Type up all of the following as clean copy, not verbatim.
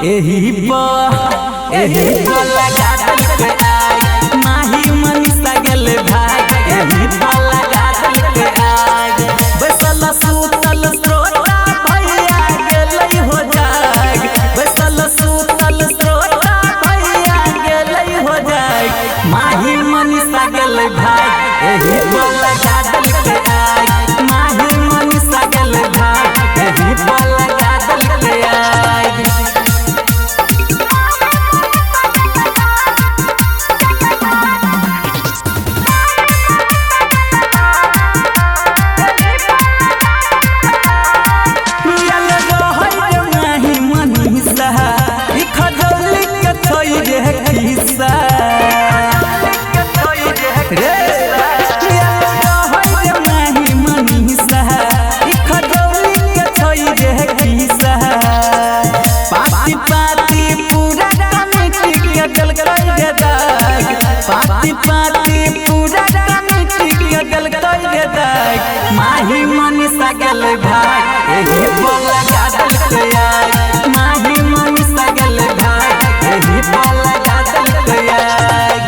एही पर लगा देलकै आग, माही मनीषा गेलै भाग, एही पर लगा देलकै आग। बैसल सुतल श्रोता भैया गेलै हो जाग, बैसल सुतल श्रोता भैया गेलै हो जाग, माही मनीषा गेलै भाग, एही पर लगा देलकै आग, माही मनीषा गेलै भाग, एही पर लगा देलकै आग। पाती पाती पूरा कमिटी के देलकै रे दाग, माही मनीषा गेलै भाग, एही पर लगा देलकै आग, माही मनीषा गेलै भाग, एही पर लगा देलकै आग।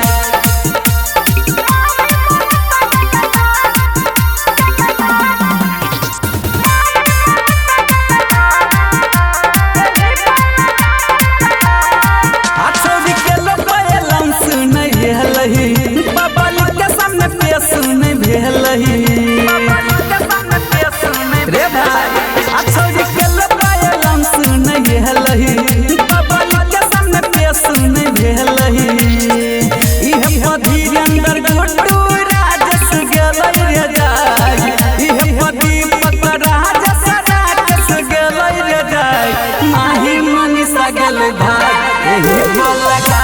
रे भाई आ छौरी के लोपायलम सुनै हेलही, पब्लिक के सामने पेश नै भेलही, इहे पधीरेंद्र गुड्डू राजेश गेलै रे जाग, इहे पदीपक राजेश राकेश गेलै रे जाग, माही मनीषा गेलै भाग, एही पर लगा